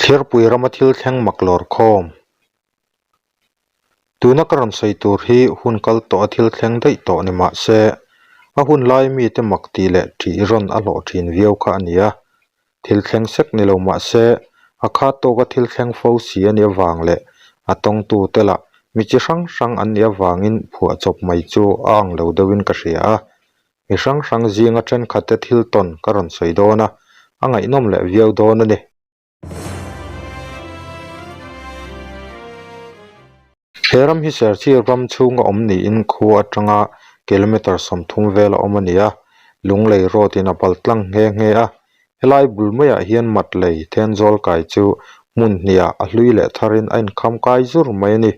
Thlerpui rama thil thleng mak lawr khawm. Tuna ka rawn sawi tur hi hun kal tawh a thil thleng daih tawh ni mah se, a hun lai mite mak tih leh ṭih rawn a hlawh ṭhin viau kha a ni a. Thil thleng sek ni lo mah se, a khat tawka thil thleng fo si a nih avang leh a tawngtute lah mi chi hrang hrang an nih avangin phuahchawp mai chu a ang lo deuhin ka hria a. Mi hrang hrang zinga thenkhatte thil tawn ka rawn sawi dawn a, a ngaihnawm leh viau dawn a ni. He ram hi Serchhip ram chhunga awm niin khua atanga kilometre 30 vel a awm a ni a, Lunglei road in a pal tlang nghe nghe a. Helai bul maiah hian mat lei Thenzawl kai chu hmun hniah a hlui leh tharin a inkham kai zur mai a ni.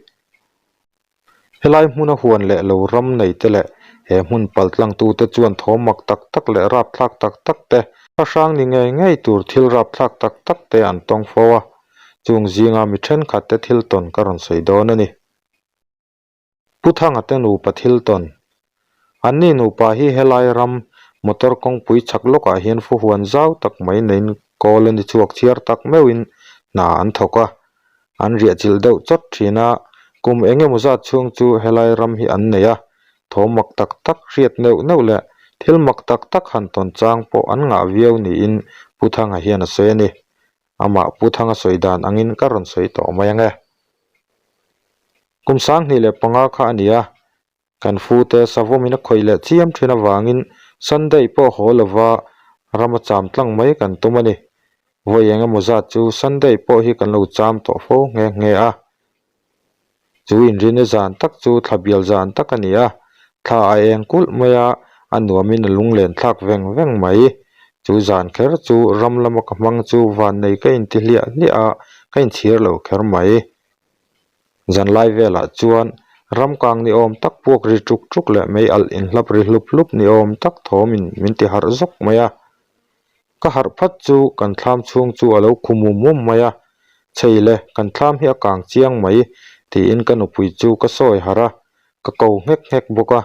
Helai hmuna huan leh lo ram nei te leh he hmun pal tlangtute chuan thawm mak tak tak leh rapthlak tak tak te, a hrang ni ngei ngei tur thil rapthlak tak tak te an tawng fo a, chung zinga mi thenkhat te thil tawn ka rawn sawi dawn a ni. Pu Thanga te nupa thil tawn. Anni nupa hi helai ram motor kawngpui chhak lawkah hian fuhuan zau tak mai neiin kawl a ni chhuak chhiar tak meuhin hna an thawk a, an riah chilh deuh chawt thin a, kum eng emaw zat chhung chu helai ram hi an nei a, thawm mak tak tak hriat neuh neuh leh thil mak tak tak han tawn chang pawh an ngah viau niin Pu Thanga hian a sawi a ni. Amah Pu Thanga sawi dan angin ka rawn sawi tawh mai ang e. Kum 2005 kha a ni a, Kan fute savawmin a khawih leh chiam thin avangin Sunday pawh haw lova rama cham tlang mai kan tum a ni. Vawi eng emaw zat chu Sunday pawh hi kan lo cham tawh fo nghe nghe a. Chu inrinna zan tak chu thla bial zan tak a ni a, thla a eng kulh mai a, a nuamin a lunglen thlak veng veng mai. Chu zan kher chu ram lama ka hmang chu vannei ka inti hliah hliah a, ka inchhir lo kher mai. Zanlai velah chuan ramkang ni awm tak puak ri tuk tuk leh mei alh inhlap ri hlup hlup ni awm tak thawmin min ti harh zawk mai a. Ka harh phat chu kan thlam chhung chu a lo khu mum mum mai a, Chei le, kan thlam hi a kang chiang mai tiin ka nupui chu ka sawi harh a, ka ko nghek nghek bawk a.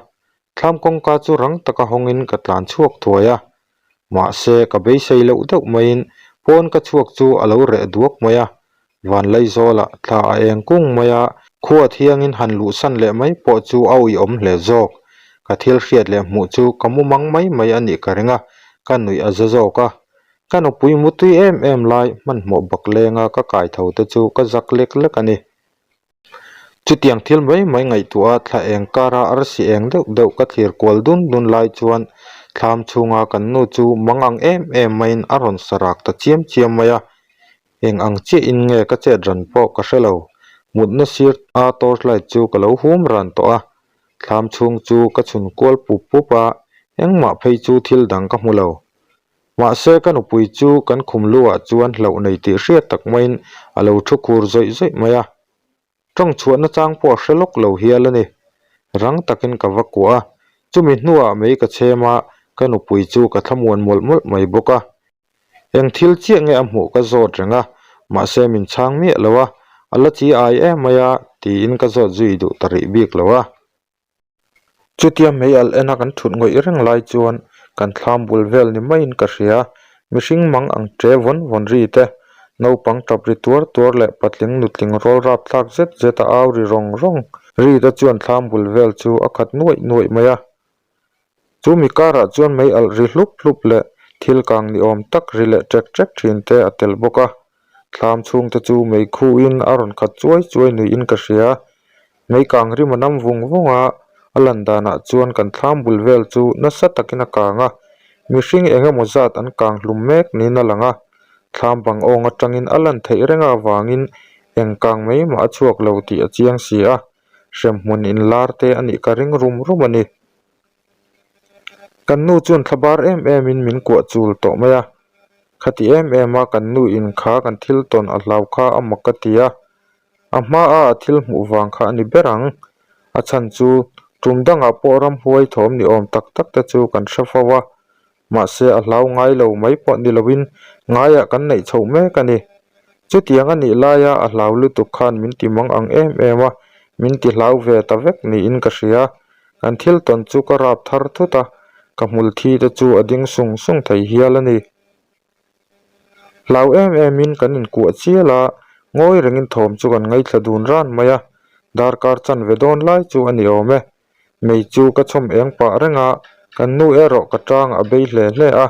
Thlam kawngka chu rang taka hawngin ka tlan chhuak thuai a, mahse ka beisei loh deuh maiin pawn ka chhuak chu a lo reh duak mai a, Vanlaizawlah thla a eng kung mai a, khua thiangin han luhsan leh mai pawh chu a uiawm hle zawk. Ka thil hriat leh hmuh chu ka mu mang mai mai a nih ka ring a, ka nuih a za zawk a. Ka nupui mutui em em lai hmanhmawh bak lenga ka kaitho te chu ka zak lek lek a ni. Chutiang thil mai mai ngaihtuah a thla eng kara arsi eng deuh deuh ka thlir kual dun dun lai chuan thlam chhunga kan nu chu mang ang em em maiin a rawn sa rak ta chiam chiam mai a, eng ang chiahin nge ka chet ran pawh ka hre lo. Mutna sir a torch light chu ka lo hum ran tawh a, thlam chhung chu ka chhun kual pup pup a, engmah phei chu thil dang ka hmu lo. Mahse ka nupui chu kan khum luah chuan hlauh nei tih hriat tak maiin a lo thu khur zawih zawih mai a. Tawng chhuahna chang pawh a hre lawk lo hial a ni. Rang takin ka va kuah a, chumi hnuah mei ka chhem a, ka nupui chu ka thlamuan mawlh mawlh mai bawk a. Eng thil chiah nge a hmuh ka zawt reng a, mahse min chhang miah lo a, a la chi ai em mai a tiin ka zawt zui duh ta rih bik lo a. Chutia mei alh ena kan thut ngawih reng lai chuan kan thlam bul vel ni maiin ka hria. Mihring mang ang che vawn vawn ri te, naupang tap ri tuar tuar leh patling nutling rawl rap thlak zet zet a au ri rawng rawng ri te chuan thlam bul vel chu a khat nuaih nuaih mai a. Chu mi karah chuan mei alh ri hlup hlup leh thil kang ni awm tak ri leh ṭek ṭek ṭhin te a tel bawk a. Thlam chhungte chu mei khuin a rawn khat chuai chuai nuihin ka hria. Mei kang rim a nam vung vung a, a lan danah chuan kan thlam bul vel chu nasa takin a kang a, mihring eng emaw zat an kang hlum mek niin a lang a. Thlam bang awng atangin a lan theih reng avangin eng kang mai mah a chhuak lo tih a chiang si a, hremhmun inlar te a nih ka ring rum rum a ni. Kan nu chuan thla bar em em in min kuah chul tawh mai a, khati em em a kan nu in kha kan thil tawn a hlau kha a mak ka ti a, a hma a a thil hmuh vang kha a ni ber ang, a chhan chu tum dangah pawh ramhuai thawm ni awm tak tak te chu kan hre fo a, mahse a hlau ngai lo mai pawh ni lovin ngaiah kan neih chhoh mek a ni. Chutiang a nih laia a hlau lutuk khan min ti mang ang em em a, min ti hlau ve ta vek niin ka hria. Kan thil tawn chu ka rap thar thut a, ka hmul thi te chu a ding sung sung thei hial a ni. Hlau em emin kan inkuah chial a, ngawi rengin thawm chu kan ngaithla dun ran mai a, darkar chanve dawn lai chu a ni awm e. Mei chu ka chhawm eng pah reng a, kan nu erawh ka tang a bei hle hle a.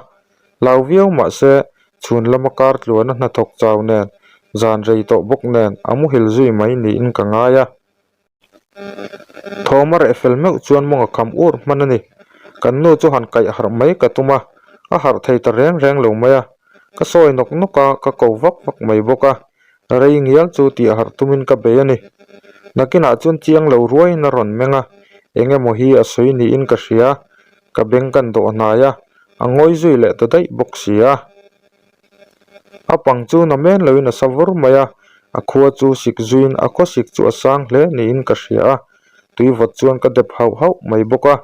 Hlau viau mah se, chhun lama kar tluana hnathawk chau nen, zan rei tawh bawk nen a muhil zui mai niin ka ngai a. Thawm a reh fel meuh chuan mawng a kham ur hman a ni. Kan nu chu han kaih harh mai ka tum a, a harh thei ta reng reng lo mai a. Ka sawi nawk nawk a, ka ko vak vak mai bawk a. Rei ngial chu tih harh tumin ka bei a ni. Nakinah chuan chiang lo ruaiin a rawn meng a, eng emaw hi a sawi niin ka hria. Ka beng kan dawh hnai a, a ngawi zui leh ta daih bawk si a. A pang chu na men loin a sa vur mai a, a khua chu sik zuiin a khawsik chu a sang hle niin ka hria a, tui vawt chuan ka dep hauh hauh mai bawk a.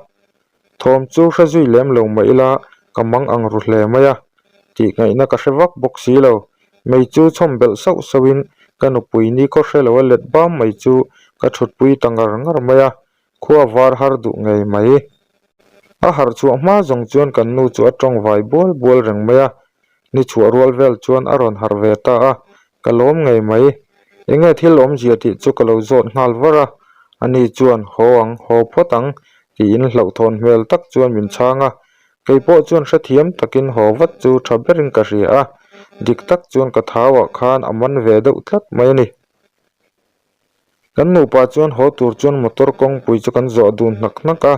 Thawm chu hre zui lem lo mah ila ka mang ang ru hle mai a, tih ngaihna ka hre vak bawk si lo. Mei chu chhawm belh sauh sauhin ka nupui ni khaw hre lo a let bam mai chu ka thutpui ta ngar ngar mai a, Khua var har duh ngei mai. A harh chhuah hma zawng chuan kan nu chu a tawng vai bual bual reng mai a, ni chhuah rual vel chuan a rawn harh ve ta a, ka lawm ngei mai. Enge thil awmzia tih chu ka lo zawt nghal var a, ani chuan haw ang, haw phawt ang tiin hlauhthawn hmel tak chuan min chhang a, kei pawh chuan hrethiam takin haw vat chu tha berin ka hria a, dik tak chuan ka thauah khan a man ve deuh tlat mai a ni. Kan nupa chuan haw tur chuan motor kawngpui chu kan zawh dun hnak hnak a,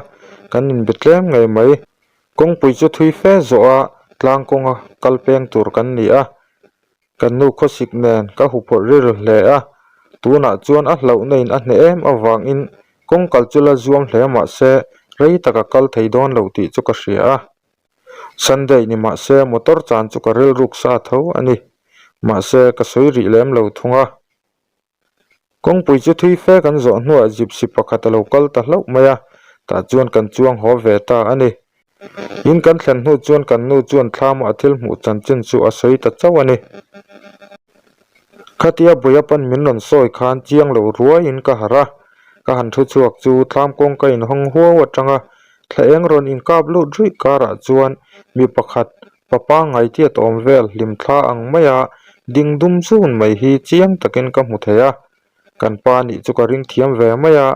kan inbe tlem ngei mai. Kawngpui chu thui fe zawh a, tlang kawnga kal peng tur kan ni a. Kan nu khawsik nen ka huphawrh rilru hle a, tunah chuan a hlauhna in a hneh em avangin kawng kal chu la zuam hle mah se rei taka kal thei dawn lo tih chu ka hria a. Sunday ni mah se motor chan chu ka rilruk sa tho a ni. Mahse ka sawi rih lem lo thung a. Kawngpui chu thui fe kan zawh hnuah gypsy pakhat a lo kal ta hlauh mai a, tah chuan kan chuang haw ve ta a ni. In kan thlen hnu chuan kan nu chuan thlama a thil hmuh chanchin chu a sawi ta chauh a ni. Khatia Bawia pan min rawn sawi khan chiang lo ruaiin ka harh a, ka han thu chhuak chu thlam kawngka inhawng huau atanga thla eng rawn inkap lut ruih karah chuan mi pakhat Pa pangngai tiat awm vel hlim thla ang maia ding dum zun mai hi chiang takin ka hmu thei a, kan pa nih chu ka ring thiam ve mai a.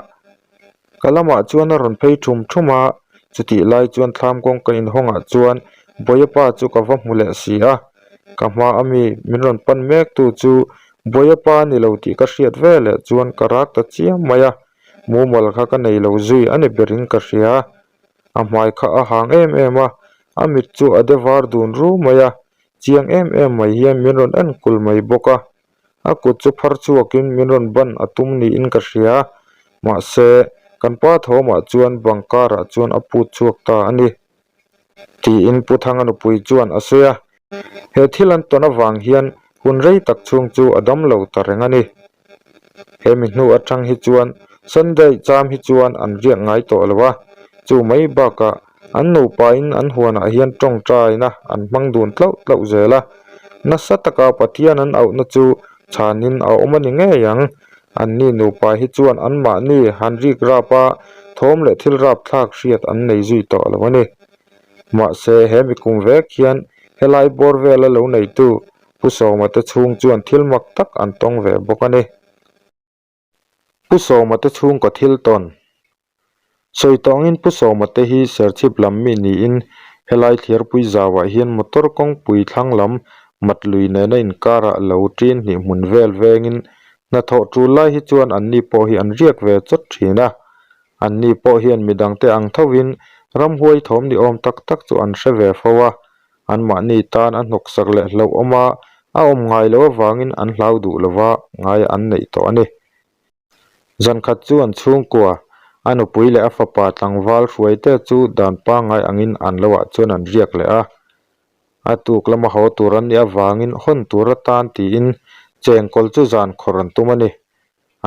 Ka lamah chuan a rawn phei thum thum a, chutih lai chuan thlam kawngka inhawngah chuan Bawia pa chu ka va hmu leh si a, ka hma a mi min rawn pan mek tu chu Bawia pa a ni lo tih ka hriat ve leh chuan ka rak ta chiam mai a, mumal kha ka nei lo zui a ni berin ka hria. A hmai kha a hang em em a, a mit chu a de var dun ru mai a, chiang em em mai hian min rawn en kul mai bawk a. A kut chu phar chhuakin min rawn ban a tum niin ka hria, mahse, kan pa thawmah chuan bang karah chuan a put chhuak ta a ni. Tiin Pu Thanga nupui chuan a sawi a, he thil an tawn avang hian hun rei tak chhung chu a dam lo ta reng a ni. He mi hnu atang hi chuan Sunday cham hi chuan an riak ngai tawh lo a, chu mai bakah an nupain an huanah hian tawngtaina an hmang dun tlauh tlauh zel a, nasa taka Pathian an auhna chu chhanin a awm a ni ngei ang. Anni nupa hi chuan anmahni han rik rap a, thawm leh thil rap thlak hriat an nei zui tawh lo a ni. Mahse he mi kum vek hian helai bawr vela lo neitu Pu Sawma te chhung chuan thil mak tak an tawng ve bawk a ni. Pu Sawma te chhungkaw thil tawn. Sawi tawngin Pu Sawma te hi Serchhip lam mi niin helai thliarpui zauah hian motor kawngpui thlang lam mat lui nena inkarah lo ṭin hnih hmun vel vengin hnathawh ṭul lai hi chuan anni pawh hi an riak ve chawt ṭhin a. Anni pawh hian midangte ang thovin ramhuai thawm ni awm tak tak chu an hre ve fo a. Anmahni tan a hnawksak leh hlauhawm a, a awm ngai loh avangin an hlau duh lova ngai an neih tawh a ni. Zankhat chu an chhungkua, a nupui leh a fapa tlangval hruaite chu dan pangngai angin an loah chuan an riak leh a. A tuk lama haw tur an nih avangin hawn tur atan tiin chengkawl chu zan khawrh an tum a ni.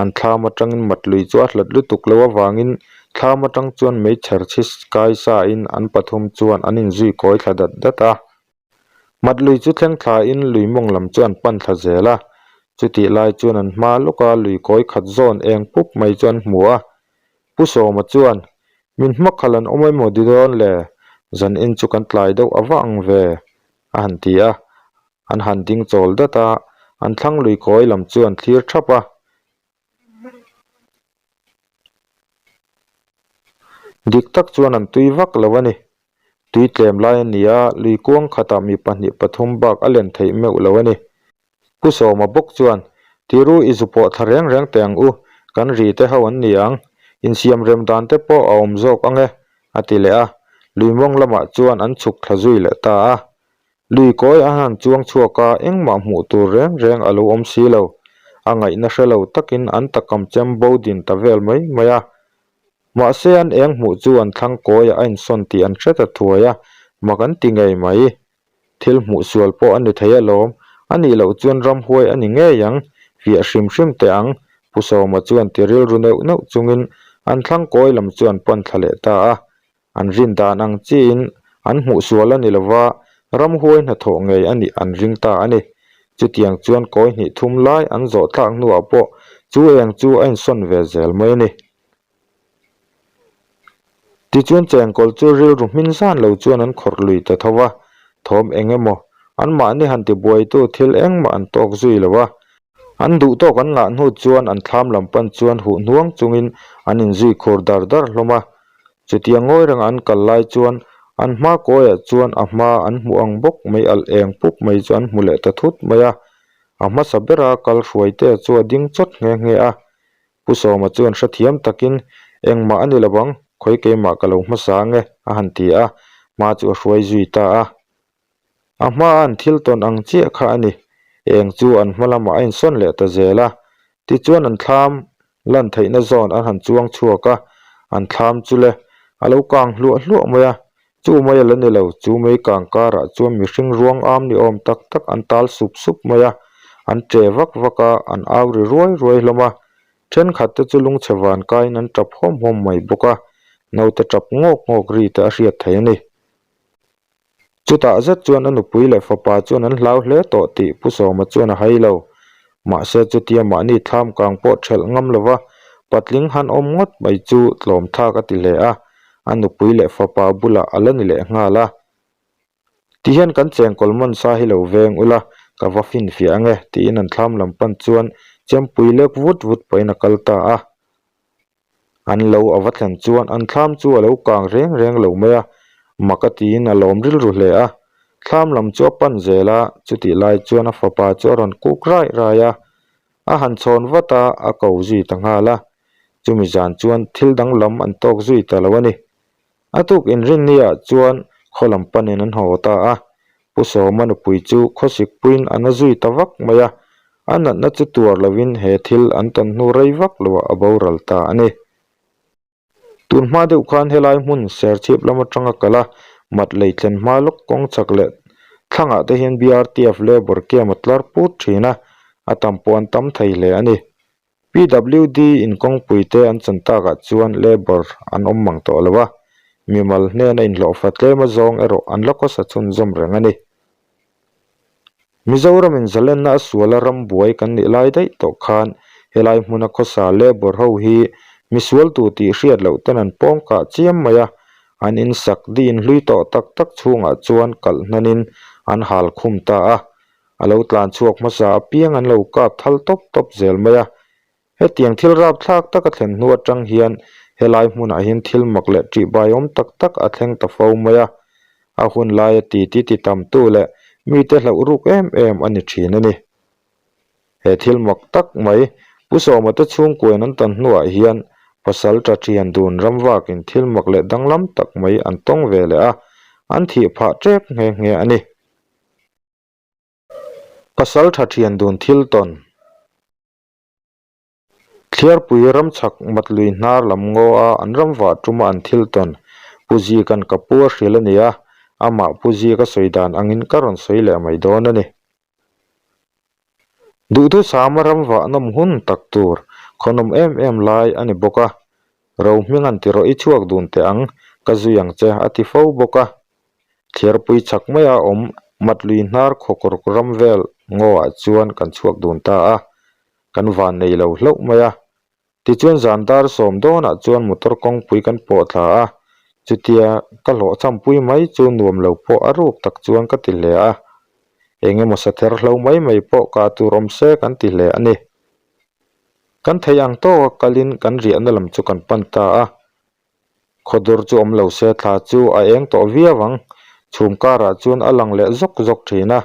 An thlam atangin mat lui chu a hlat lutuk lo avangin thlam atang chuan meichher chhi kai sain an pathum chuan an inzui kawi thla dat dat a. Mat lui chu thleng thlain lui mawng lam chu an pan thla zel a, chutih lai chuan an hma lawka lui kawi khat zawn eng pup mai chu an hmu a. Pu Sawma chuan, Min hmakhalh an awm emaw di dawn le? Zan in chu kan tlai deuh a va ang ve, a han ti a. An han ding chawl dat a, an thlang lui kawi lam chu an thlir thap a. Dik tak chuan an tui vak lo a ni. Tui tlem lai a ni a, lui kuang khatah mi pahnih pathum bak a len theih meuh lo a ni. Pu Sawma bawk chuan, Tiru i zu pawh thla reng reng teh ang u, kan ri te ho an ni ang, insiam rem dan te pawh a awm zawk ang e, a ti leh a, lui mawng lamah chuan an chhuk thla zui leh ta a. Lui kawi a han chuang chhuak a, engmah hmuh tur reng reng a lo awm si lo. A ngaihna hre lo takin an takam chem bo din ta vel mai mai a. Mahse an eng hmuh chu an thlang kawiah a insawn tih an hre ta thuai a, mak an ti ngei mai. Thil hmuh sual pawh a ni thei alawm, a nih loh chuan ramhuai a ni ngei ang, fiah hrim hrim teh ang, Pu Sawma chuan ti rilru neuh neuh chungin an thlang kawi lam chu an pan thla leh ta a. An rin dan ang chiin an hmuh sual a ni lova, ramhuai hnathawh ngei a nih an ring ta a ni. Chutiang chuan kawi hnih thum lai an zawh thlak hnuah pawh chu eng chu a insawn ve zel mai a ni. Tichuan chengkawl chu rilru hmin zan lo chuan an khawrh lui ta tho a, thawm eng emaw anmahni han tibuaitu thil engmah an tawk zui lo a. An duh tawk an ngah hnu chuan an thlam lam pan chuan huh hnuang chungin an inzui khur dar dar hlawm a. Chutia ngawi renga an kal lai chuan an hma kawiah chuan a hma an hmuh ang bawk mai alh eng pup mai chu an hmu leh ta thut mai a. A hmasa bera kal hruaitea chu a ding chawt nghe nghe a. Pu Sawma chuan hrethiam takin, Engmah a ni lo ang, khawi keimah ka lo hmasa ang e, a han ti a, hma chu a hruai zui ta a. A hmaa an thil tawn ang chiah kha a ni. Eng chu an hma lamah a insawn leh ta zel a. Tichuan an thlam lan theihna zawn an han chuang chhuak a, an thlam chu le, a lo kang hluah hluah mai a. Chu mai a la ni lo, chu mei kang karah chuan mihring ruang am ni awm tak tak an tal sup sup mai a, an che vak vak a, an au ri ruai ruai hlawm a. Thenkhat te chu lungchhe van kaiin an tap hawm hawm mai bawk a, naute tap ngawk ngawk ri te a hriat thei a ni. Chutah zet chuan a nupui leh fapa chuan an hlau hle tawh tih Pu Sawma chuan a hai lo. Mahse chutia mahni thlam kang pawh thelh ngam lova patling han awm ngawt mai chu tlawm thlak a ti hle a, a nupui leh fapa bulah a la ni leh nghal a. Tihian kan chengkawl man sa hi lo veng ula, ka va finfiah ange tiin an thlam lam pan chuan chempui lek vut vut pahin a kal ta a. An lo a va thlen chuan an thlam chu a lo kang reng reng lo mai a, mak a tiin a lawm rilru hle a. Thlam lam chu a pan zel a, chutih lai chuan a fapa chu a rawn kuk rai rai a. A han chhawn vat a, a ko zui ta nghal a. Chumi zan chuan thil danglam an tawk zui ta lo a ni. A tuk inrinniah chuan khaw lam panin an haw ta a, Pu Sawma nupui chu khawsik puiin a na zui ta vak mai a, a natna chu tuar lovin he thil an tawn hnu rei vak loah a boral ta a ni. Tun hma deuh khan helai hmun Serchhip lam atanga kal a, mat lei thlen hma lawk kawng chak leh thlangah te hian BRTF labour camp a tlar put thin a, a tam pawh an tam thei hle a ni. PWD in kawngpui te an chan takah chuan labour an awm mang tawh lo a, mimal hnena inhlawhfa tlem a zawng erawh an la khawsa chhunzawm reng a ni. Mizoram in zalenna a suala ram buai kan nih lai daih tawh khan helai hmuna khawsa labour ho hi misual tu tih hriat loh ten an pawng kah chiam mai a, an insak diin hlui tawh tak tak chhungah chuan kalh hnanin an hal khum ta a, A lo tlan chhuak hmasa apiang an lo kap thal tawp tawp zel mai a. Hetiang thil rapthlak taka thlen hnu atang hian helai hmunah hian thil mak leh ṭihbaiawm tak tak a thleng ta fo mai a. A hun laia ti ti ti tamtu leh mite hlauh ruk em em a ni ṭhin a ni. He thil mak tak mai Pu Sawma te chhungkuain an tan hnuah hian pasal ṭa ṭhian dun ramvakin thil mak leh danglam tak mai an tawng ve leh a, an thih phah ṭep nghe nghe a ni. Pasal tha thian dun thil tawn. Thliarpui ram chhak mat lui hnar lam ngaw a an ram vah tuma an thil tawn. Pu Zika'n ka pu a hrilh a ni a, amah Pu Zika sawi dan angin ka rawn sawi leh mai dawn a ni. Duhthusama ram vah nawm hun tak tur khawnawm em em lai a ni bawk a. Rohminga'n ti rawh i chhuak dun teh ang, ka zui ang che a ti fo bawk a. Thliarpui chak maia awm Matlui hnar khawkawr ram vel ngawah chuan kan chhuak dun ta a, kan van nei lo hlauh mai a. Tichuan zan dar sawm dawnah chuan motor kawngpui kan pawh thla a, chutia ka hlawhchhampui mai chu nuam lo pawh a ruk tak chuan ka ti hle a. Eng emaw sa ther hlo mai mai pawh kah tur awm se kan ti hle a ni. Kan theih ang tawka kalin kan riahna lam chu kan pan ta a. Khawdur chu awm lo se thla chu a eng tawh viau ang. Chhum karah chuan a lang leh zawk zawk thin a.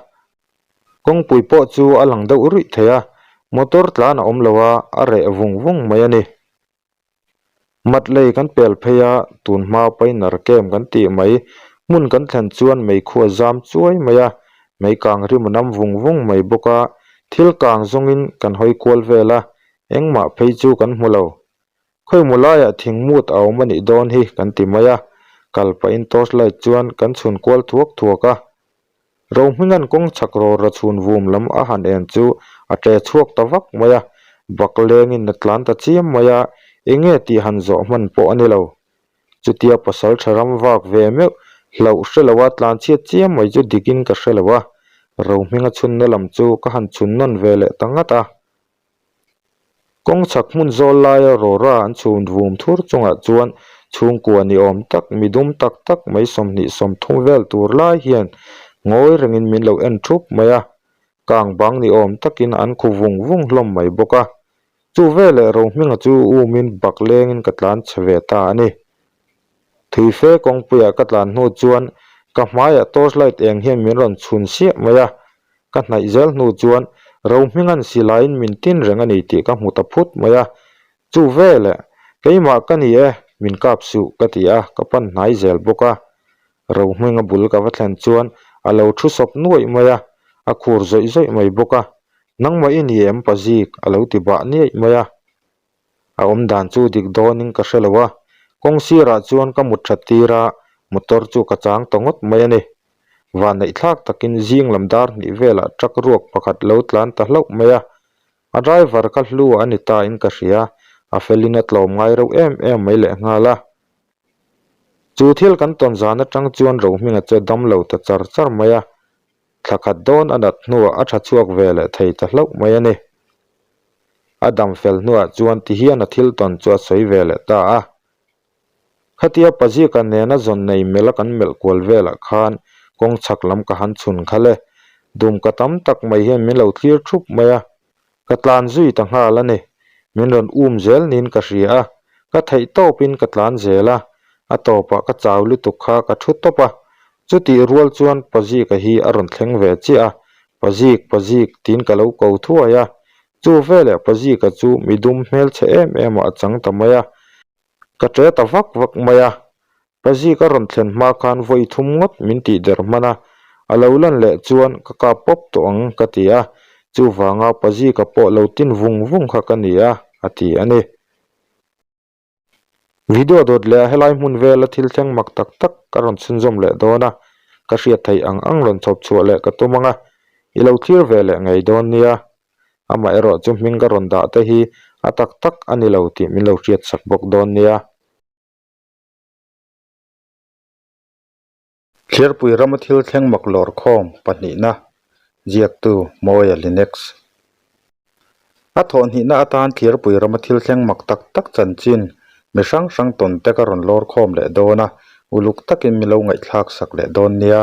Kawngpui pawh chu a lang deuh ruih thei a, motor tlan a awm lo a, a reh vung vung mai a ni. Mat lei kan pel phei a, tun hma painner kem kan tih mai. Hmun kan thlen chuan meikhu a zam chuai mai a, mei kang rim a nam vung vung mai bawk a, thil kang zawngin kan hawi kual vel a, engmah phei chu kan hmu lo. Khawimaw laiah thing mut a awm a nih dawn hi kan ti mai a, kal pahin torch light chuan kan chhun kual thuak thuak a. Rohminga'n kawng chhak rawr a chhun vum lam a han en chu a ṭe chhuak ta vak mai a, bak lengin a tlan ta chiam mai a, enge tih han zawh hman pawh a ni lo. Chutia pasal ṭha ram vak ve meuh hlauh hre lo a tlan chhiat chiam mai chu dikin ka hre lo a, Rohminga chhunna lam chu ka han chhun nawn ve leh ta ngat a. Kawng chhak hmun zawl laia rawra an chhun vum thur chungah chuan chhungkua ni awm tak midum tak tak mai 20 30 vel tur lai hian ngawi rengin min lo en thup mai a, kang bang ni awm takin an khu vung vung hlawm mai bawk a. Chu veleh Rohminga chu umin bak lengin ka tlan chhe ve ta a ni. Thuife kawngpuiah ka tlan hnu chuan ka hmaiah torch light eng hian min rawn chhun siah mai a, Ka hnaih zel hnu chuan Rohminga'n silaiin min tin reng a ni tih ka hmu ta phut mai a, Chu veleh, keimah ka ni e, min kap suh ka ti a, ka pan hnai zel bawk a. Rohminga bul ka va thlen chuan a lo thu sawp nuaih mai a, a khur zawih zawih mai bawk a, Nangmah i ni em Pazik? a lo ti bah niaih mai a. A awm dan chu dik dawnin ka hre lo a, kawng sirah chuan ka mut that tir a, motor chu ka chang ta ngawt mai a ni. Vanneihthlak takin zing lam dar hnih velah truck ruak pakhat lo tlan ta hlauh mai a, a driver kha hlu a ni ta in ka hria, a felin a tlawm ngai reuh em em mai lehnghal a. Chu thil kan tawn zan atang chuan Rohminga chu a dam lo ta char char mai a, Thla khat dawn a nat hnuah a tha chhuak ve leh thei ta hlauh mai a ni. A dam fel hnuah chuan ti hian a thil tawn chu a sawi ve leh ta a. Khatia Pazika nena zawn nei melh a kan melh kual velah khan kawng chhak lam ka han chhun kha le. Dumka tam tak mai hian min lo thlir thup mai a. Ka tlan zui ta nghal a ni. Min rawn um zel niin ka hria a, ka theih tawpin ka tlan zel a, a tawpah ka chau lutuk kha ka thu tawp a. Chutih rual chuan Pazika hi a rawn thleng ve chiah a, Pazik, Pazik tiin ka lo ko thuai a. Chu veleh Pazika chu midum hmelchhe em em ah a chang ta mai a, ka ṭe ta vak vak mai a. Pazik a rawn thlen hma khan vawi thum ngawt min tih der hman a, a lo lan leh chuan ka kap pawp tawh ang ka ti a, chuvanga Pazika pawh lo tin vung vung kha ka ni a, a ti a ni. Video dawt leh a helai hmun vela thil thleng mak tak tak ka rawn chhunzawm leh dawn a, ka hriat theih ang ang rawn chhawp chhuah leh ka tum ang a, i lo thlir ve leh ngei dawn nia. Amaherawh chu hming ka rawn dah te hi a tak tak a ni lo tih min lo hriatsak bawk dawn nia. Thlerpui rama thil thleng mak lawr khawm pahnihna ziaktu Mawia Linex. A thawhhnihna atan Thlerpui rama thil thleng mak tak tak chanchin mi hrang hrang tawn te ka rawn lawr khawm leh dawn a, uluk takin mi lo ngaihthlak sak leh dawn nia.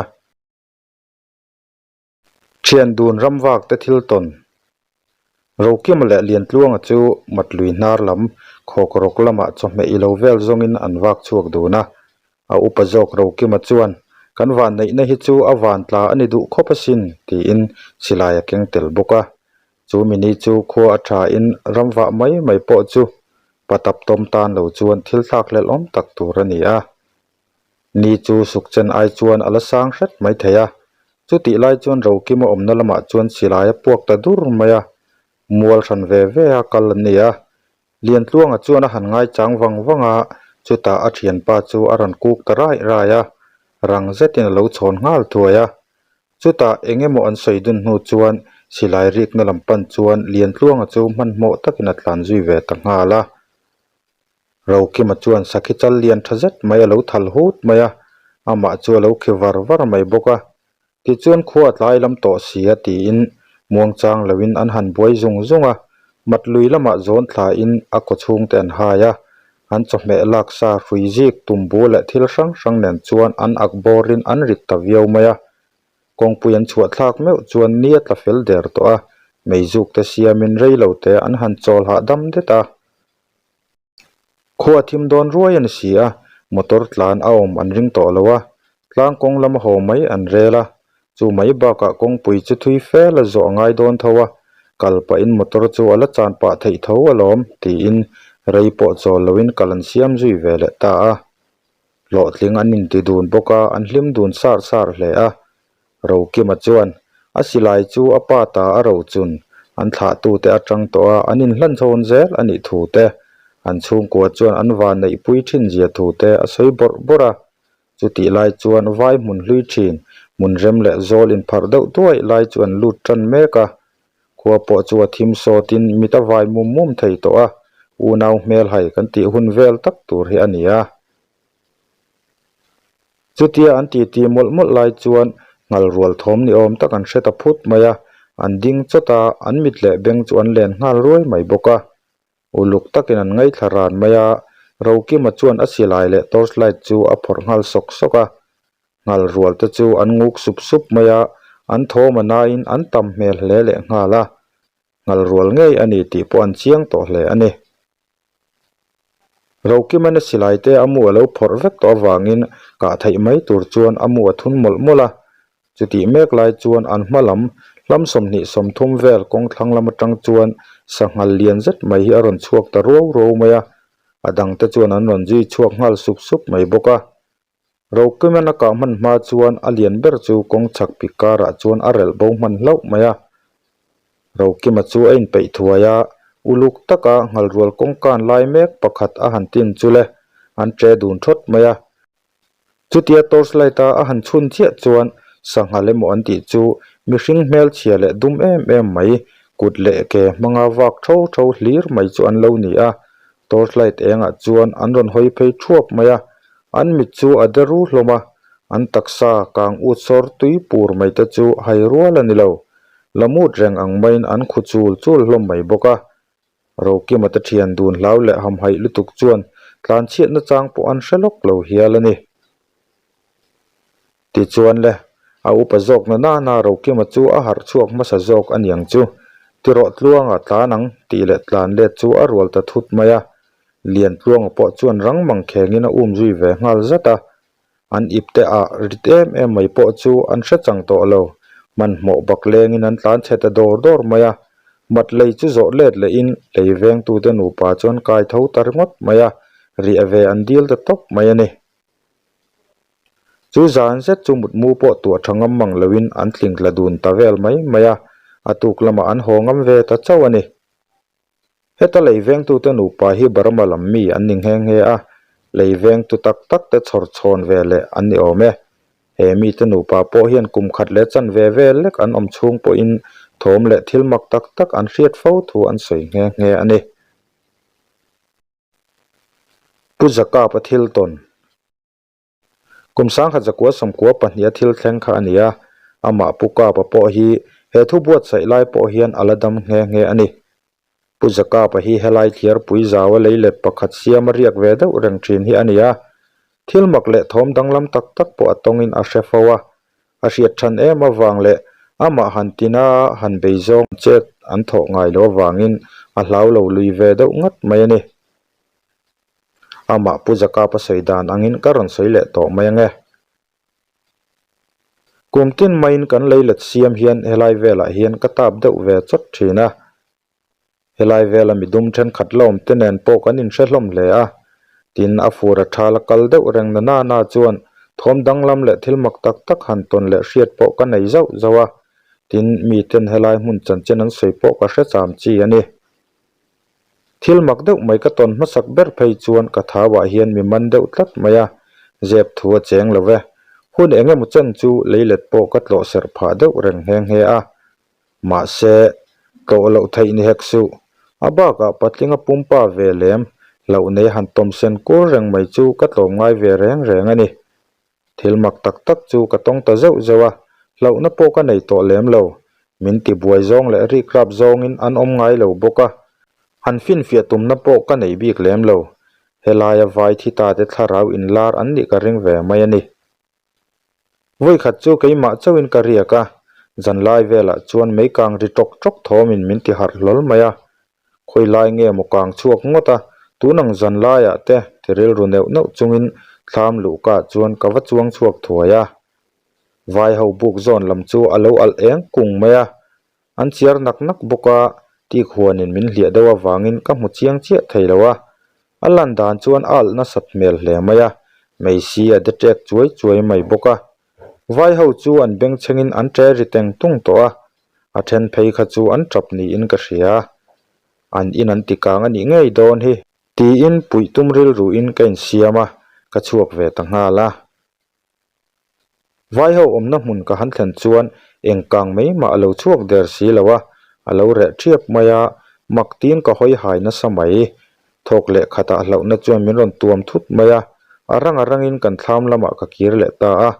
Thian dun ram vak te thil tawn. Rokima leh Liantluanga chu Matlui hnar lam khawk rawk lamah chawhmeh ilo vel zawngin an vak chhuak dun a. A upa zawk Rokima chuan, Kan vanneihna hi chu a van tla a ni duh khawp asin, tiin silai a keng tel bawk a. Chu mini chu khua a thain ram vah mai mai pawh chu patap tawm tan lo chuan thil thlakhlelh awm tak tur a ni a. Ni chu sukchen ai chuan a la sang hret mai thei a, chutih lai chuan Rokima awmna lamah chuan silai a puak ta dur mai a, mual hran ve ve a kal an ni a. Liantluanga chuan a han ngaichang vang vang a, chutah a thianpa chu a rawn kuk ta raih raih a, rang zetin a lo chhawn nghal thuai a. Chutah eng emaw an sawi dun hnu chuan silai rikna lam pan chuan Liantluanga chu hmanhmawh takin a tlan zui ve ta nghal a. Rokima chuan sakhi chal lian tha zet mai a lo thal hut mai a, amah chu a lo khi var var mai bawk a. Tichuan khua a tlai lam tawh si a tiin muangchang loin an han buai zung zung a, mat lui lamah zawn thlain a kaw chhungte an hai a, an chawhmeh lak sa hrui zik, tumbu leh thil hrang hrang nen chuan an ak bawrin an rit ta viau mai a. Kawngpui an chhuah thlak meuh chuan ni a tla fel der tawh a, meizuk te siamin rei lo te an han chawl hahdam det a. Khua thim dawn ruai a ni si a, motor tlan a awm an ring tawh lo a, tlang kawng lama haw mai an rel a, chu mai bakah kawngpui chu thui fel a zawh a ngai dawn tho a, kal pahin motor chu a la chan pah theih tho alawm tiin rei pawh chawl loin kal an siam zui ve leh ta a. Hlawhtling an inti dun bawk a, an hlim dun sar sar hle a. Rokima chuan a silai chu a pa ta a rochun an thlahtute atang tawh a, an inhlan chhawn zel a nih thu te, an chhungkua chuan an van neihpui thin zia thu te a sawi bawrh bawrh a. Chutih lai chuan vai hmun hlui thin, hmun rem leh zawl inpharh deuh duaih lai chu an lut tan mek a. Khua pawh chu a thim sawtin mit a vai mum mum thei tawh a, unau hmelhai kan tih hun vel tak tur hi a ni a. Chutia an titi mawlh mawlh lai chuan nghal rual thawm ni awm tak an hre ta phut mai a, an ding chawt a, an mit leh beng chu an len nghal ruai mai bawk a. Uluk takin an ngaithla ran mai a, Rokima chuan a silai leh torch light chu a phawrh nghal sawk sawk a. Nghal rual te chu an nguk sup sup mai a, an thawm a naiin an tam hmel hle leh nghal a. Nghal rual ngei a ni tih pawh an chiang tawh hle a ni. Rokiman a silai te a mu a lo phawrh vek tawh avangin kah theih mai tur chuan a mu a thun mawlh mawlh a. Chutih mek lai chuan an hma lam hlam 20 30 vel kawng thlang lam atang chuan sanghal lian zet mai hi a rawn chhuak ta ruau ruau mai a, a dangte chuan an rawn zui chhuak nghal sup sup mai bawk a. Rokiman a kah hman hma chuan a lian ber chu kawng chhak pik karah chuan a relh bo hman hlauh mai a. Rokima chu a inpeih thuai a, uluk taka nghalrual kawngkan lai mek pakhat a han tin chu le, an ṭe dun ṭhawt mai a. Chutia torch light a a han chhun chiah chuan sanghal emaw an tih chu mihring hmelchhia leh dum em em mai, kut leh ke hmanga vak tho tho hlir mai chu an lo ni a. Torch light engah chuan an rawn hawi phei thuap mai a, an mit chu a de ru hlawm a, an taksa kang ut sawr tui pur mai te chu hai rual a ni lo. La mut reng ang maiin an khu chul chul hlawm mai bawk a. Rokima te thian dun hlau leh hamhaih lutuk chuan tlanchhiatna chang pawh an hre lawk lo hial a ni. Tichuan le, a upa zawk na nana Rokima chu a harh chhuak hmasa zawk a niang chu. Tirawh tluanga tlan ang tih leh tlan let chu a rual ta thut mai a. Liantluanga pawh chuan rang mang khengin a um zui ve nghal zat a. An ip te ah rit em em mai pawh chu an hre chang tawh lo. Hmanhmawh bak lengin an tlan chhe ta dawr dawr mai a. Mat lei chu zawh let lehin lei vengtute nupa chuan kai tho ta ringawt mai a, riah ve an dil ta tawp mai a ni. Chu zan zet chu mutmu pawh tuah tha ngam mang loin an tling tla dun ta vel mai mai a, a tuk lamah an haw ngam ve ta chauh a ni. Heta lei vengtute nupa hi Burma lam mi an ni nghe nghe a, lei vengtu tak tak te chhawr chhawn ve leh an ni awm e. He mite nupa pawh hian kum khat leh chan ve vel lek an awm chhung pawhin thawm leh thil mak tak tak an hriat fo thu an sawi nghe nghe a ni. Pu Zakapa thil tawn. Kum 1992 a thil thleng kha a ni a, amah Pu Kapa pawh hi he thu buatsaih lai pawh hian a la dam nghe nghe a ni. Pu Zakapa hi helai thliarpui zau a leilet pakhat siam a riak ve deuh reng thin hi a ni a, thil mak leh thawm danglam tak tak pawh a tawngin a hre fo a, a hriat than em avang leh amah han tina han bei zawng chet an thawh ngai lo avangin a hlau lo lui ve deuh ngat mai a ni. Amah Pu Zakapa sawi dan angin ka rawn sawi leh tawh mai ange. Kum tin maiin kan leilet siam hian helai velah hian ka tap deuh ve chawt thin a. Helai vela midum thenkhat la awm te nen pawh kan inhre hlawm hle a. Tin, a fur a tha la kal deuh reng na nana chuan thawm danglam leh thil mak tak tak han tawn leh hriat pawh ka nei zauh zauh a. Tin, miten helai hmun chanchin an sawi pawh ka hre cham chi a ni. Thil mak deuh mai ka tawn hmasak ber phei chuan ka thauah hian mi man deuh tlat mai a, zep thu a cheng lo ve. Hun eng emaw chen chu leilet pawh ka tlawh serh phah deuh reng nghe nghe a. Mahse, tlawh loh theih ni hek suh. A bakah patlinga pumpa ve lem hlauh nei han tawm sen kur reng mai chu ka tlawm ngai ve reng reng a ni. Thil mak tak tak chu ka tawng ta zeuh zeuh a, hlauhna pawh ka nei tawh lem lo. Min ti buai zawng leh rik rap zawngin an awm ngai lo bawk a, han finfiah tumna pawh ka nei bik lem lo. Helaia vai thi ta te thlarau inlar an nih ka ring ve mai a ni. Vawikhat chu keimah chauhin ka riak a, zanlai velah chuan mei kang ri tawk tawk thawmin min ti harh hlawl mai a. Khawi lai nge maw kang chhuak ngawt a, tun ang zanlaiah te ti rilru neuh neuh chungin thlam luhka chuan ka va chuang chhuak thuai a. Vai ho buk zawn lam chu a lo alh eng kung mai a, An chiar nak nak bawk a, tik huanin min hliah deuh avangin ka hmu chiang chiah thei lo a. A lan dan chuan a alh nasat hmel hle mai a, meisi a de ṭek chuai chuai mai bawk a. Vai ho chu an bengchhengin an ṭe ri teng tung tawh a, a then phei kha chu an ṭap niin ka hria. An in an ti kang a nih ngei dawn hi. Tiin puih tum rilruin ka insiam a, ka chhuak ve ta nghal a. Vai ho awmna hmun ka han thlen chuan eng kang mai mah a lo chhuak der si lo a, a lo reh ṭhiap mai a, mak tiin ka hawi hai nasa mai. Thawk leh khatah hlauhna chuan min rawn tuam thut mai a, a rang a rangin kan thlam lamah ka kir leh ta a.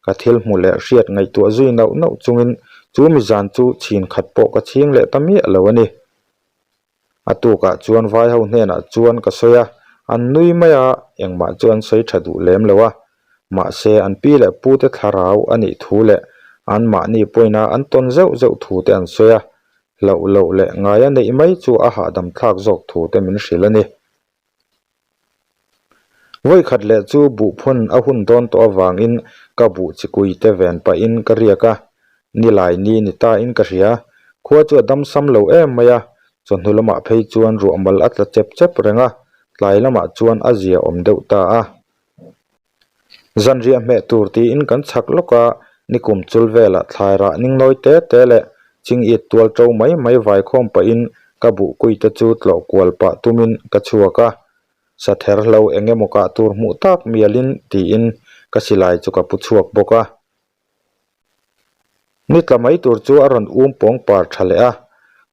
Ka thil hmuh leh hriat ngaihtuah zui nauh nauh chungin chu mizan chu chhin khat pawh ka chhing leh ta miah lo a ni. A tukah chuan vai ho hnenah chuan ka sawi a, an nui mai a, engmah chu an sawi tha duh lem lo a. Mahse, an pi leh pu te thlarau a nih thu leh anmahni pawina an tawn zeuh zeuh thu te an sawi a, hlauh loh leh ngai a neih mai chu a hahdam thlak zawk thu te min hrilh a ni. Vawikhat leh chu buhphun a hun dawn tawh avangin ka buh chi kui te ven pahin ka riak a, nilai ni ni ta in ka hria. Khua chu a dam sam lo em mai a, chawhnu lamah phei chuan ruah mal a tla chep chep reng a, tlai lamah chuan a zia awm deuh ta a. Zanriah hmeh tur tiin kan chhak lawk a, nikum chul velah thlai rah ning nawi te te leh ching it tual to mai mai vaikhawm pahin ka buh kui te chu tlawh kual pah tumin ka chhuak a, sather hlo eng emaw kah tur hmuh tak mialin tiin ka silai chu ka pu chhuak bawk a. Ni tla mai tur chu a rawn um pawng par tha leh a,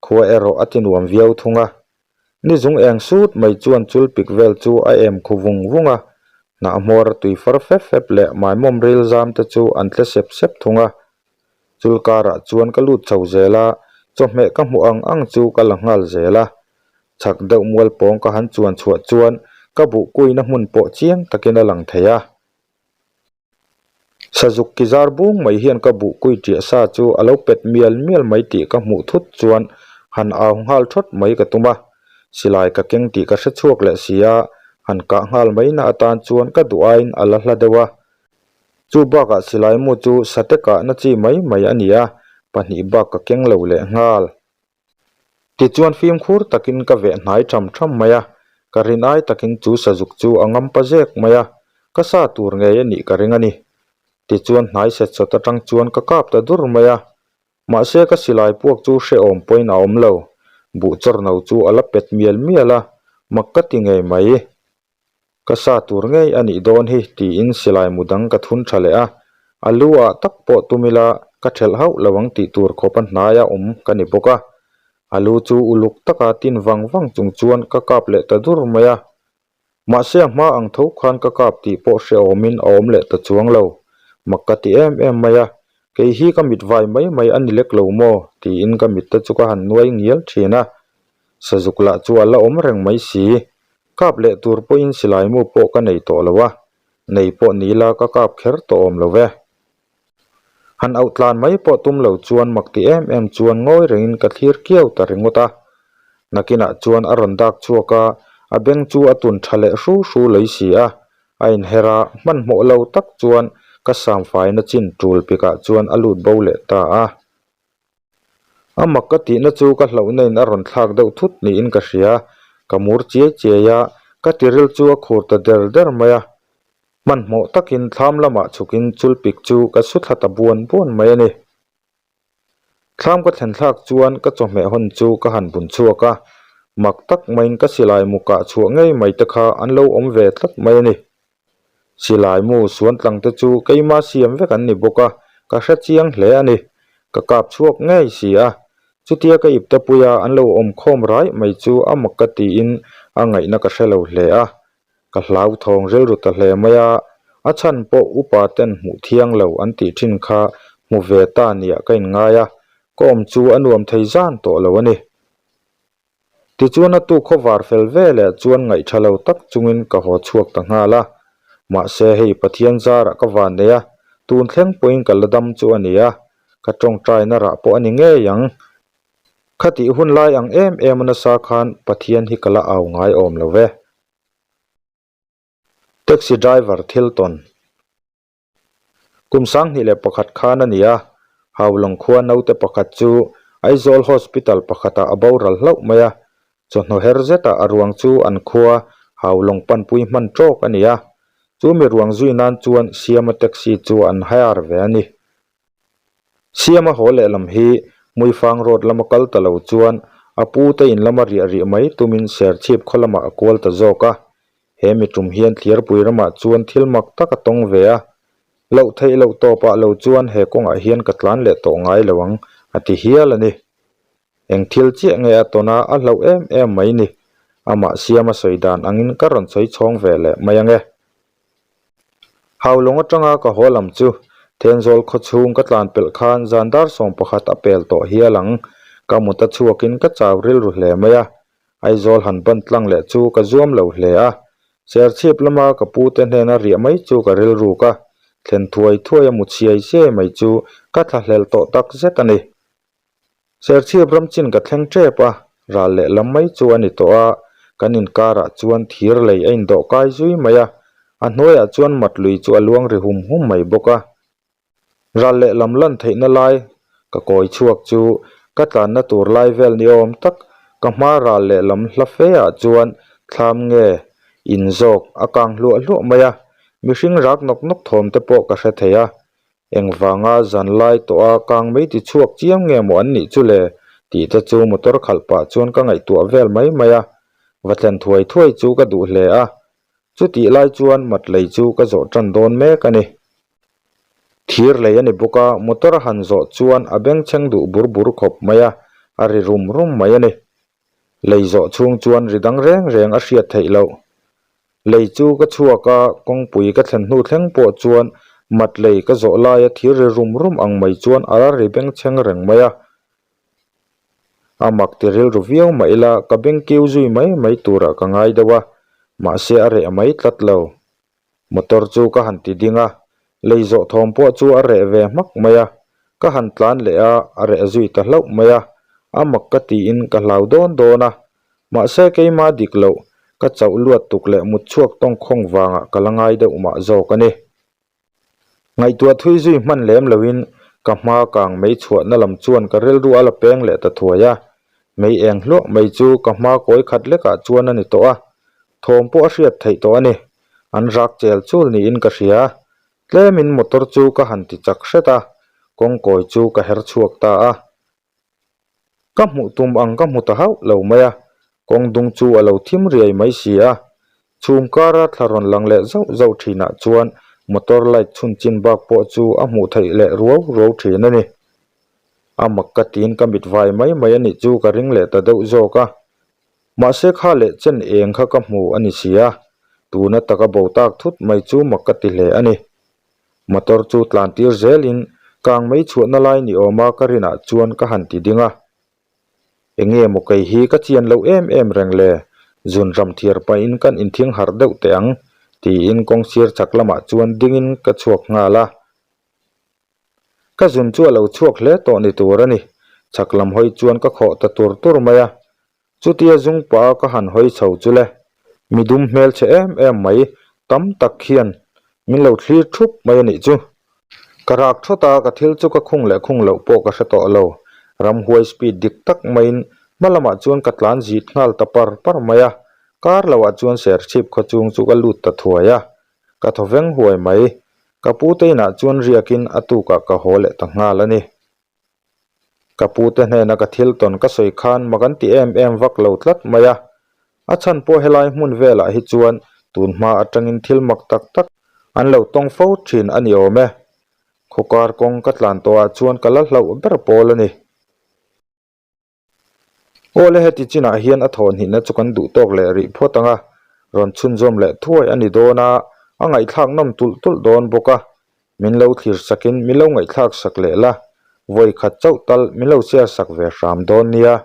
khua erawh a ti nuam viau thung a. Ni zung eng sut mai chuan chul pik vel chu a em khu vung vung a, hnah hmawr a tui far fep fep leh maimawm ril zam te chu an tle sep sep thung a. Chul karah chuan ka lut chho zel a, chawhmeh ka hmuh ang ang chu ka la nghal zel a. Chhak deuh mual pawng ka han chuan chhuah chuan ka buh kuina hmun pawh chiang takin a lang thei a. Sazuk ki zar bung mai hian ka buh kui ṭiah sa chu a lo pet mial mial mai tih ka hmuh thut chuan han au nghal thawt mai ka tum a, silai ka keng tih ka hre chhuak leh si a, han kah nghal mai na atan chuan ka duh aiin a la hla deuh a. Chu bakah silai mu chu sate kahna chi mai mai a ni a, pahnih bak ka keng lo leh nghal. Tichuan fimkhur takin ka veh hnai tham tham mai a, ka rin ai takin chu sazuk chu a ngam pa zek mai a, ka sa tur ngei a nih ka ring a ni. Tichuan hnai set sawt atang chuan ka kap ta dur mai a, mahse ka silai puak chu hrehawm pawhin a awm lo, buh chawrno chu a la pet mial mial a, mak ka ti ngei mai. Ka sa tur ngei a nih dawn hi tiin silai mu dang ka thun tha leh a, a lu ah tak pawh tum ila ka thelh hauh lo ang tih tur khawp a hnai a awm ka ni bawk a. A lu chu uluk taka tin vang vang chung chuan ka kap leh ta dur mai a. Mahse a hma ang tho khan ka kap tih pawh hrehawmin a awm leh ta chuang lo. Mak ka ti em em mai a, kei hi ka mit vai mai mai a ni lek lo maw tiin ka mit te chu ka han nuai ngial thin a. Sazuk lah chu a la awm reng mai si. Kap leh tur pawhin silai mu pawh ka nei tawh lo a, nei pawh ni la ka kap kher tawh awm lo ve. Han auh tlan mai pawh tum lo chuan mak ti em em chuan ngawi rengin ka thlir kiau ta ringawt a. Nakinah chuan a rawn dak chhuak a, a beng chu a tun tha leh hru hru lei si a, a inher a, hmanhmawh lo tak chuan ka samfaina chin tul pikah chuan a lut bo leh ta a. A mak ka tihna chu ka hlauhna in a rawn thlak deuh thut niin ka hria. Ka mur chiai chiai a, ka tiril chu a khur ta der der mai a. Hmanhmawh takin thlam lamah chhukin chulpik chu ka su thla ta buan buan mai a ni. Thlam ka thlen thlak chuan ka chawhmeh hawn chu ka han bun chhuak a, mak tak maiin ka silai mu kah chhuah ngei mai te kha an lo awm ve tlat mai a ni. Silai mu suan tlang te chu keima siam vek an ni bawk a, ka hre chiang hle a ni. Ka kap chhuak ngei si a, chutia ka ipte puia an lo awm khawm raih mai chu a mak ka tiin a ngaihna ka hre lo hle a. Ka hlauthawng rilru ta hle mai a, a chhan pawh upa ten hmuh thiang lo an tih thin kha hmu ve ta niah ka inngai a, ka awm chu a nuam thei zan tawh lo a ni. Tichuan a tu khawvar fel ve leh chuan ngaihtha lo tak chungin ka haw chhuak ta nghal a. Mahse hei Pathian zarah ka van nei a, Tun thleng pawhin ka la dam chu a ni a, ka tawngtaina rah pawh a ni ngei ang. Khatih hun lai ang em em a nasa khan Pathian hi ka la au ngai awm lo ve. Taxi driver thil tawn. Kum 2001 khan a ni a, Haulawng khua naute pakhat chu Aizawl Hospital pakhatah a boral hlauh mai a, chawhnu her zetah a ruang chu an khua Haulawng panpui hman tawk a ni a, chu mi ruang zui nan chuan Siama taxi chu an hire ve a ni. Siama haw lehlam hi Hmuifang Road lama kal ta lo chuan a pu te in lama riah rih mai tumin Serchhip khaw lamah a kual ta zawk a, He mi tum hian Thliarpui ramah chuan thil mak tak a tawng ve a, loh theih loh tawpah lo chuan he kawngah hian ka tlan leh tawh ngai lo ang, a ti hial a ni. Eng thil chiah nge a tawn a, a hlauh em em mai ni. Amah siama sawi dan angin ka rawn sawi chhawng ve leh mai ang e. Haulawng atanga ka haw lam chu Thenzawl khaw chhung ka tlan pelh khan zan dar 11 a pel tawh hial ang. Ka mut a chhuakin ka chau rilru hle mai a, Aizawl han ban tlang leh chu ka zuam lo hle a, Serchhip lama ka pu te hnena riah mai chu ka rilruk a, thlen thuai thuai a mu chhiai chiai mai chu ka thlahlel tawh tak zet a ni. Serchhip ram chin ka thleng tep a, ral leh lam mai chu a ni tawh a, kan inkarah chuan thir lei a indawh kai zui mai a, a hnuaiah chuan mat lui chu a luang ri hum hum mai bawk a. Ral leh lam lan theihna lai ka kawi chhuak chu ka tlanna tur lai vel ni awm tak ka hma ral leh lam hla fe ah chuan thlam nge in zawk a kang hluah hluah mai a, mihring rak nawk nawk thawm te pawh ka hre thei a, engvanga zan lai tawh a kang mai ti chhuak chiam nge maw an nih chu le tih te chu motor khalh pah chuan ka ngaihtuah vel mai mai a, va thlen thuai thuai chu ka duh hle a, chutih lai chuan mat lei chu ka zawh tan dawn mek a ni. Thir lei a ni bawk a, motor a han zawh chuan a bengchheng duh bur bur khawp mai a, a ri rum rum mai a ni. Lei zawh chhung chuan ri dang reng reng a hriat theih loh. Lei chu ka chhuak a, kawngpui ka thlen hnu thleng pawh chuan mat lei ka zawh laia thir ri rum rum ang mai chuan a la ri bengchheng reng mai a. A mak ti rilru viau mah ila ka bengkiu zui mai mai turah ka ngai deuh a, mahse a reh mai tlat lo. Motor chu ka han ti ding a, lei zawh thawm pawh chu a reh ve hmak mai a, ka han tlan leh a, a reh zui ta hlauh mai a, a mak ka tiin ka hlau dawn dawn a, mahse keima dik loh, ka chauh luat tuk leh mut chhuak tawngkhawng vangah ka la ngai deuh mah zawk a ni. Ngaihtuah thui zui hman lem loin ka hma kang mei chhuahna lam chuan ka rilru a la peng leh ta thuai a, mei eng hluah mai chu ka hma kawi khat lekah chuan a ni tawh a, thawm pawh a hriat theih tawh a ni. An rak chel chul niin ka hria. Tlemin motor chu ka han ti chak hret a, kawngkawi chu ka her chhuak ta a. Ka hmuh tum ang ka hmu ta hauh lo mai a, kawng dung chu a lo thim riai mai si a. Chhum kara thla rawn lang leh zauh zauh thinah chuan motor light chhun chin bak pawh chu a hmuh theih leh ruau ruau thin a ni. A mak ka tiin ka mit vai mai mai a nih chu ka ring leh ta deuh zawk a. Mahse kha leh chen eng kha ka hmu a ni si a, tuna taka bo tak thut mai chu mak ka ti hle a ni. Motor chu tlan tir zelin kang mei chhuahna lai ni awma ka rinah chuan ka han ti ding a. Enge maw kei hi ka chian loh em em reng le, zun ram thiar pahin kan inthing harh deuh teh ang, tiin kawngsir chak lamah chuan dingin ka chhuak nghal a. Ka zun chu a lo chhuak hle tawh ni tur a ni, chak lam hawi chuan ka khawh ta tur tur mai a. Chutia zung pah a ka han hawi chho chu le, mi dum hmelchhe em em mai tam tak hian min lo thlir thup mai a nih chu. Ka rak thawt a, ka thil chu ka khung leh khung loh pawh ka hre tawh lo. Ramhuai speed dik tak maiin hma lamah chuan ka tlan zit nghal ta par par mai a, kar loah chuan serchhip khaw chung chu ka lut ta thuai a, ka thaw veng huai mai. Ka pu te inah chuan riakin a tukah ka haw leh ta nghal a ni. Ka pu te hnena ka thil tawn ka sawi khan mak an ti em em vak lo tlat mai a, a chhan pawh helai hmun velah hi chuan tun hma atangin thil mak tak tak an lo tawng fo thin a ni awm e. Khawkar kawng ka tlan tawhah chuan ka la hlauh ber pawl a ni. Awle heti chinah hian a thawhhnihna chu kan duh tawk leh rih phawt ang a, rawn chhunzawm leh thuai a ni dawn a, a ngaihthlak nawm tulh tulh dawn bawk a, min lo thlir sakin min lo ngaihthlak sak leh la, vawi khat chauh tal min lo share sak ve hram dawn nia.